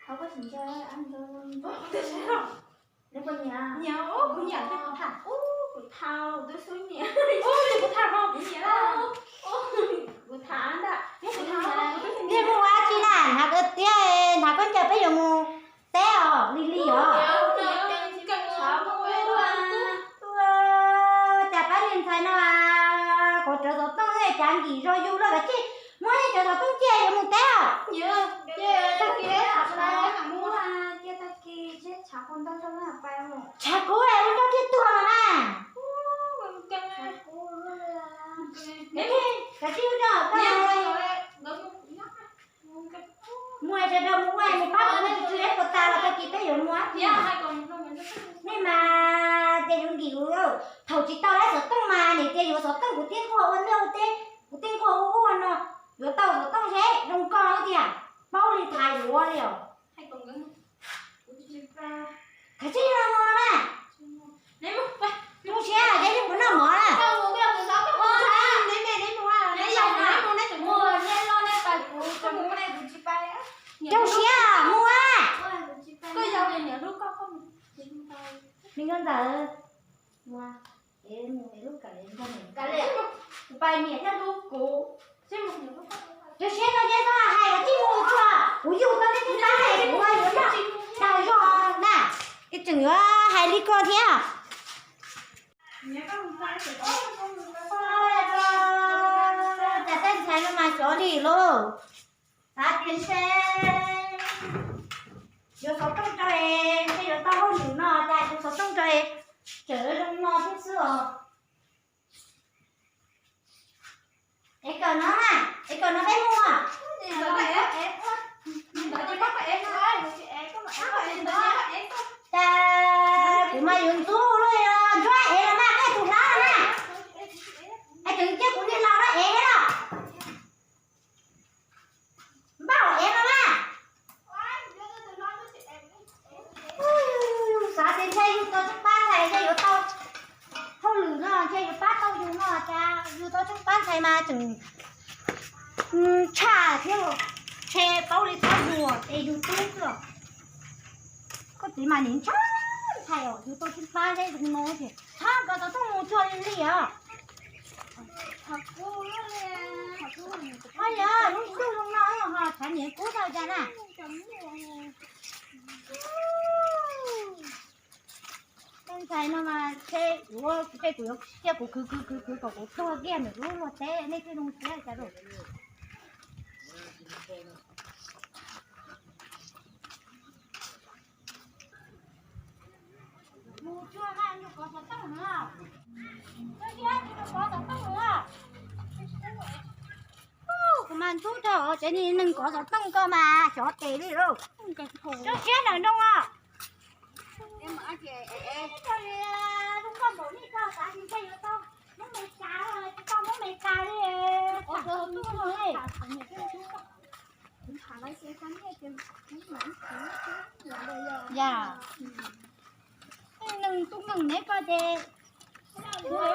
Kuv tsis nyiam, kuv nyiam, kuv tham, kuv tham, kuv twb xub nyiam, kuv tham, kuv nyiam, kuv tham ntag, kuv tham. Nej mus ua dab tsi na, hnav koj tiab, hnav koj ncaws peb yuav mus teb os, lig lig os. Cas pab niag ntxhais no, kuv cov xov tooj cav nkim zog yus lawm, koj cia muab nej cov xov tooj cia yuav mus teb os. Tshav kub ua nroj thiaj tuag no na. Koj cia li mus, sawv daws mus ua mus pab kuv, nej tsis tsw ib puas tas los tag kis peb yuav mus. Nej mas ces yuav nkim kuv, thaum tsis tau laib xov tooj mas niam tias yuav xov tooj, kuv thiaj nquag ua liaj ua teb, kuv thiaj nquag ua ub ua no, yuav tau xov tooj seb zoo nkauj tiag, paub li nthav yuav li os. Koj cia li mus na. Zoo siab ces nej mus noj mov na. Zoo siab mus a. Me nkauj ntxawm, mus, kuv pais niam thiaj hlub kuv. Zoo siab no ces koj hais los tsis mus tsuag, kuv yug tau nej tub pab hais kuv yuav noj dag zog na, es tseem yuav hais li ko thiab. Cas tej ntxhais no mas xyov li lauj. Xav tias ntshe yuav xov tooj rau es ntshe yuav tau hauj lwm no, cas yuav xov tooj rau es tseem zoo no thiab xwb os. Es kawm no na, es kawm no peb mus. Cas kuv mas yuav ntxub luaj, ntxuav ev los mas peb tus hlab na. Es tseem cia kuv niag laus no ev thiab los. Npaj ev no na. Xav tias ntshe yug tau tsheej pab ntxhais, ntshe yuav tau hauj lwm no, ntshe yuav pab tau yus no, cas yug tau tsheej pab ntxhais mas tseem tshaj thiab, ntshe paub li txhob yug es yug tub xwb. Koj txiv mas nim ntshai ntshai os, yug tau tsheej pab thiab zoo no ces txhob nkaus tau tuaj mus tsuag li li os. Yog lub ntuj zoo no ho tshav nyiaj kub tau cas na. Tej ntxhais no mas ntshe kuv, ntshe kuv yuav cia kuv khwv khwv khwv khwv kom kuv tuag kiag ntawm lub luag teb nej thiaj zoo siab cas lauj. Mus tsuag mas nws kov xov tooj na. Koj siab nws kov xov tooj na. Kuv mas ntxub dhau tsev neeg kov xov tooj ko mas xyov tes li lauj. Koj siab ntawm nroog os. Zoo nkauj npaum li koj xav tias ntshe yuav tau Hmoob Meskas, tsis tau Hmoob Meskas li. Yam, neeg tub neeg neb koj ces nws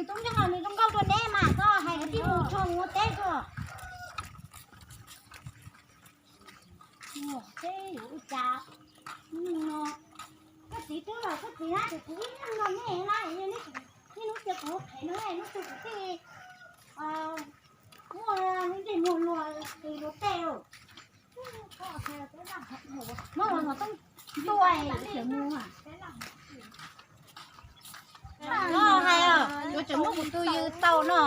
tub neeg los nws zoo nkauj dua neb mas koj hais kwv tij mus tsuag mus ua teb tsuag. Ua teb yuav ua cas no. Koj txiv twb los koj txiv na, ces kuv ib leeg no nej na, nej hnub cia kuv qhev no, hnub twg kuv thiaj muaj lub ntsej muag luag tus luag tej lauj. Muab los no tooj ntua es mus. Yuav tsum muab kuv tus yws tau no.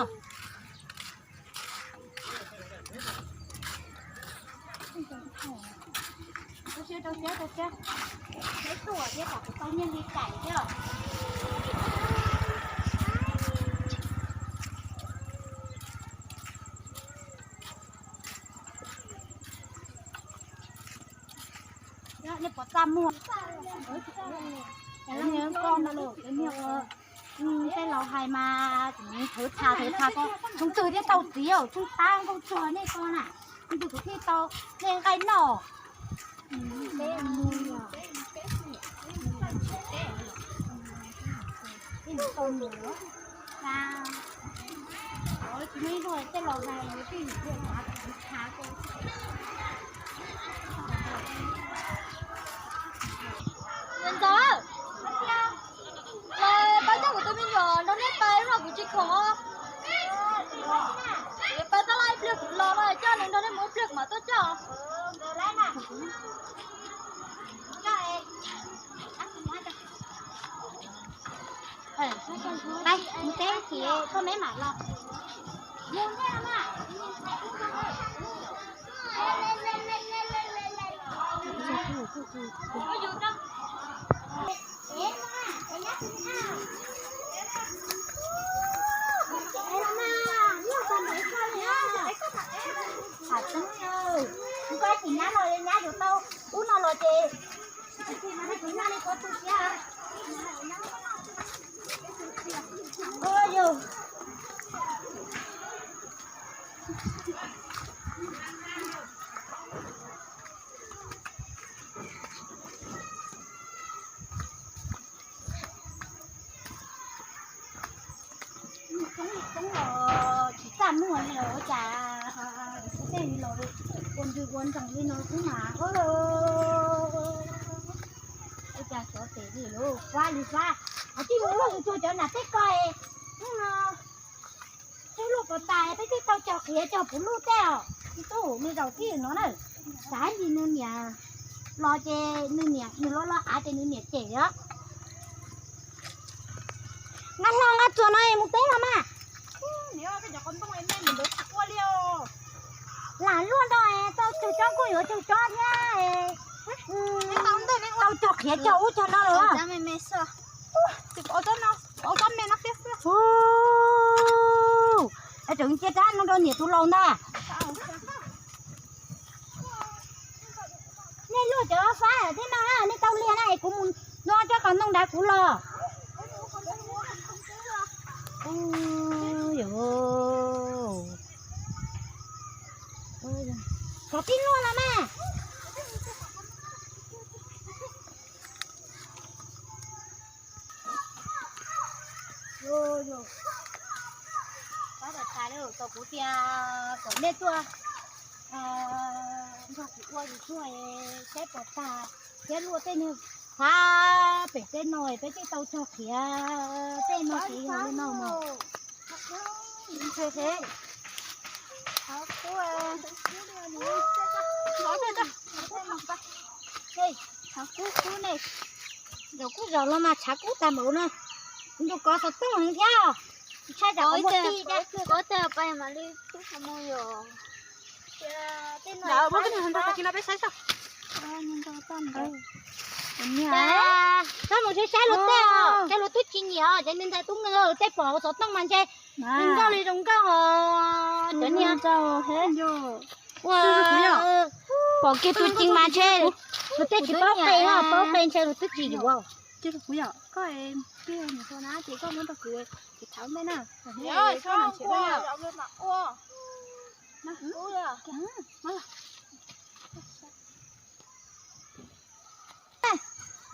Nej puas txaj muag? Cov niag koj no los cov niag ua tej laus hais mas tseem thwv tha thwv tha ko, tshooj twg thiaj tau txiv, tshooj tab nkauj tsuag nej ko na, tshooj twg kuv thiaj tau nej nqaij noj. Tsis muaj ib tug tej laus hais, tij Coj nws nrog nej mus ib pliag mam tuaj coj. Mus teb ces koj meb mam los. Kuv koj tsis nyab los nyab yuav tau ub no los ces kuv nyab li koj tu siab. Yog tsis txaj muag li los ua cas tej los ua ntsws ua ntsoog li no xwb mas. Ua cas xyov tes li lub fab li fab, tij mus luaj tus tsuag cov nam tej ko es hnub no tub luaj puas tas peb twb tau cog qhiav cog puv luj tej os. Tsis tub me zaum tij no na, xav ntsis nws niam los ces nws niam nws los los av ces nws niam cem os. Nqa hlo nqa txuas no mus teb los mas. Lam luaj nrog tau cog coob kuj yuav cog coob thiab. Tau cog qhiav cog ub cog no lawm. Tseem cia rab no rau niam tus laus ntag. Nej luaj cov fab tej no na, nej tau liag na es kuv mus nqa cov qos ntoo nrad kuv los. Kom tij luaj los mas. Tab tom tas lawm, kom kuv tias kom nej tuaj nrog kuv ua yus tuaj saib puas tag thiab luaj tej niag fab pem tej no peb twb tau cog qhiav tej no ces yog li no mas. Tshav kub kub ne, zaum kuj zaum los mas tshav kub tag npaum no, nrog kov xov tooj heev thiab. Ntshai tsam muaj tij thiab. Kov tag pais mam li tub qhov muag yom. Koj mus saib saib luag tej os, saib luag twb tsis nyiam os, cov niag ntxhais tub nkeeg luag tej pom hauv xov tooj mas ntshe zoo nkauj li zoo nkauj os. Cov niag ua pom kiag tus ceev mas ntshe luag tej tsis paub qe, paub qe ntshe luag twb tsis yuav.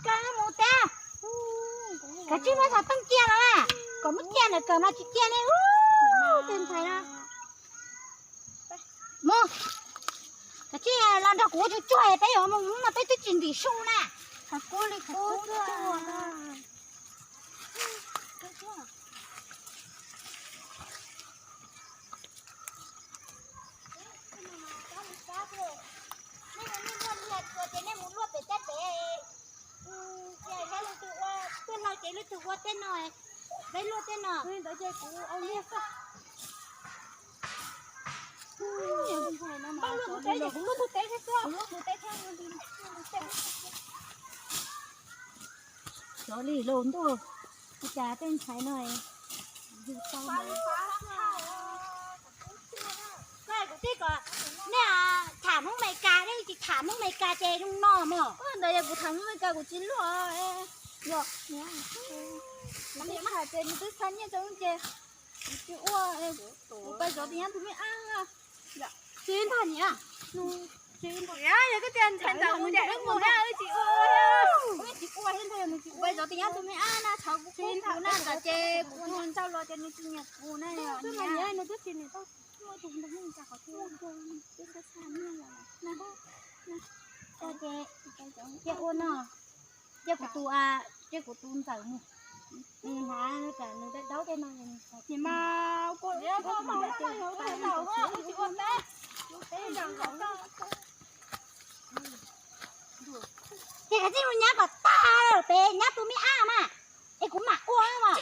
Koj mus teb, koj tsis muab xov tooj cia los, kom muab cia ntawm kawm mas tsis cia ne. Tus ntxhais no, mus, koj tsis los nrog kuv ua tsuag tsuag peb yuav mus hnub no peb twb tsis ntim su na. Nej mus luaj liag tsuas ces nej mus luaj pem caj pem, cia saib leej twg ua tuaj hlau ces leej twg ua tej no, peb luaj tej no. Xyov li los ntuj, ua cas tej ntxhais no yug tau. Kuv tij kom nej tham Hmoob Amelikas, nej tsis tham Hmoob Amelikas ces zoo no mog. Ntawd yog kuv tham Hmoob Amelikas kuv tsis luaj. Yog, tham ces nws twb xa nyiaj rau ces kuv tsis ua, kuv pais zov tus nyab tus me ab. Tsis ntag niam, tsis ntag, yog koj tias ntxhais ntxawm mus ncaim wb mus na wb tsis ua, wb tsis ua thiab ntag, yog nws tsis ua, pais zov tus nyab tus me ab na, tshav kub kub na, tam ces kuv tus hluas nraug los ces nws tsis nyiam kuv na, yog niam, nws twb tsis nyiam tau. Ua tus ntawd mus cas qhov twg, twb xa xa nyiaj los na. Ces ua no, cia kuv tus, cia kuv tus ntxawm mus, nws hnav nws daub tej no. Nim no kuv tsis ua teb, kuv Txij no nyab kom tag lawm peb nyab tus me ab mas, es kuv mam ua mas.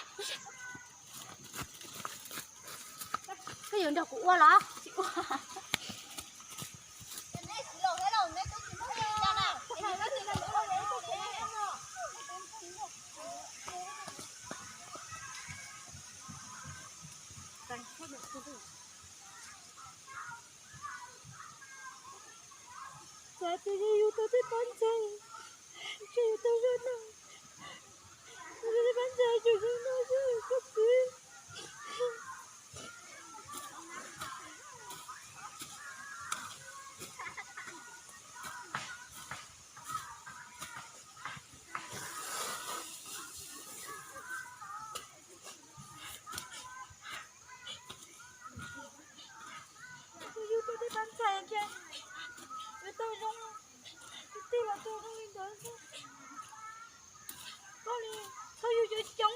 Koj yuav nrog kuv ua los? Xav tias yog yus tau tej pab ntxhais, ntshe yus tau zaj no, yus tau tej pab ntxhais tsuas zoo no xwb koj txiv. Yus tau tej pab ntxhais kiag, yuav tau zoo, tus twg los tau zoo li ntawd xwb. Koj li txhob yug cov coob.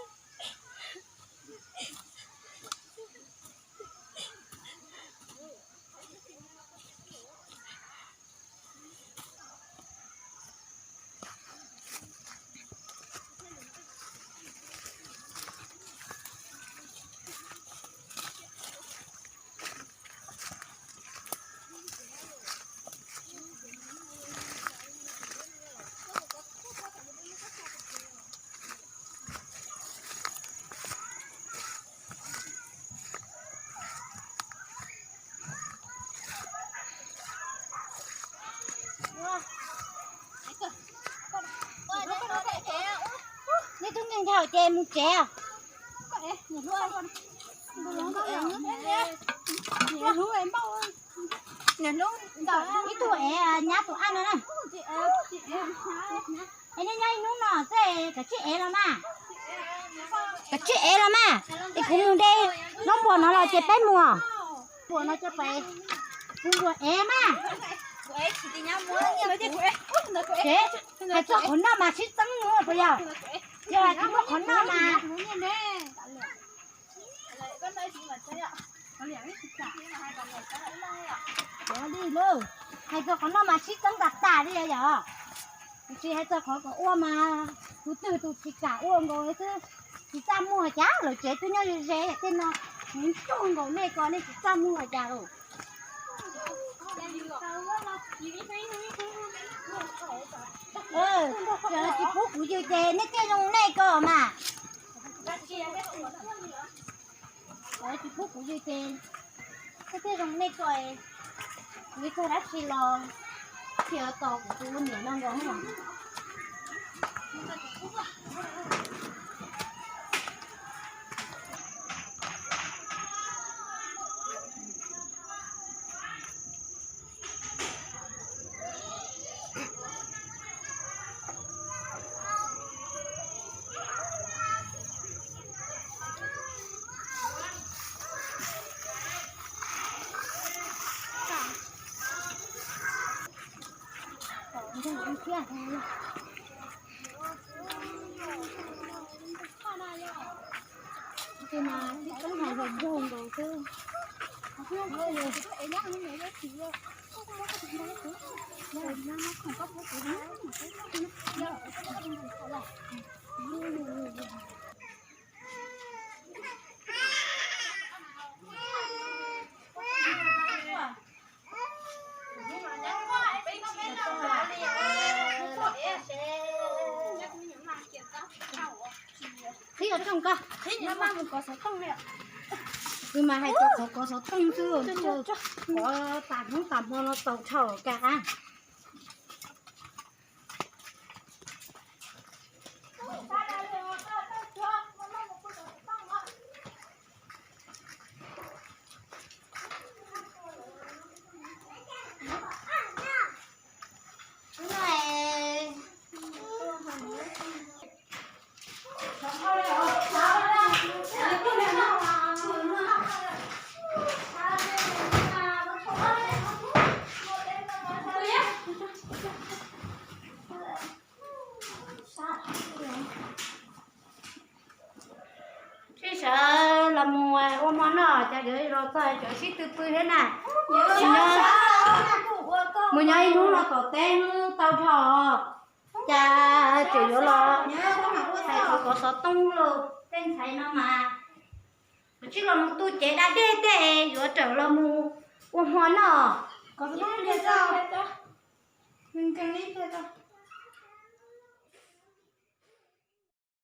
Nej tub nkeeg dhau ces mus tsev. Ib tug ev nyab tus ab no na. Es nej nyob ib hnub no xwb, kav tsij ev los mas. Kav tsij ev los mas, es kuv mus de nab npuas no los ces peb mus. Npuas no coj pem, kuv npuas ev mas. Hais txog qhov noj mas sib txeeb puas yog? Yog hais tias muaj qhov noj mas. Li lauj, hais txog qhov noj mas sib txeeb tas tas li yom. Tiam sis hais txog qhov kom ua mas tus twg tus tsis kam ua nkaus xwb. Tsis txaj muag cas, lawv tsev twb nyob ze ze tej no, nws ntsuag nkaus nej ko nej tsis txaj muag cas los. Tsis pub kuv yws ces nej thiaj zoo nej ko mas. Tsis pub kuv yws ces nej thiaj zoo nej ko. Kuv ib tug dab tsi los tsis tos kuv tus ua niam no nkaus. Ces mas sib txeeb hais zog nkaus xwb. Qhib os tsooj koj. Kuv mas hais txog qhov kov xov tooj xwb, kov tas hnub tas hmo no txaus dhau kawg. Sib sawv los mus ua hmo noj, cas yuav los txog cov sib tw pw thiab na. Mus nyob ib hnub no tom teb tau dhau. Cas tseem yuav los hais qhov xov tooj lauj, tej ntxhais no mas. Kuv tsis los mus tu cev da dej tej, yuav rawm los mus ua hmo noj.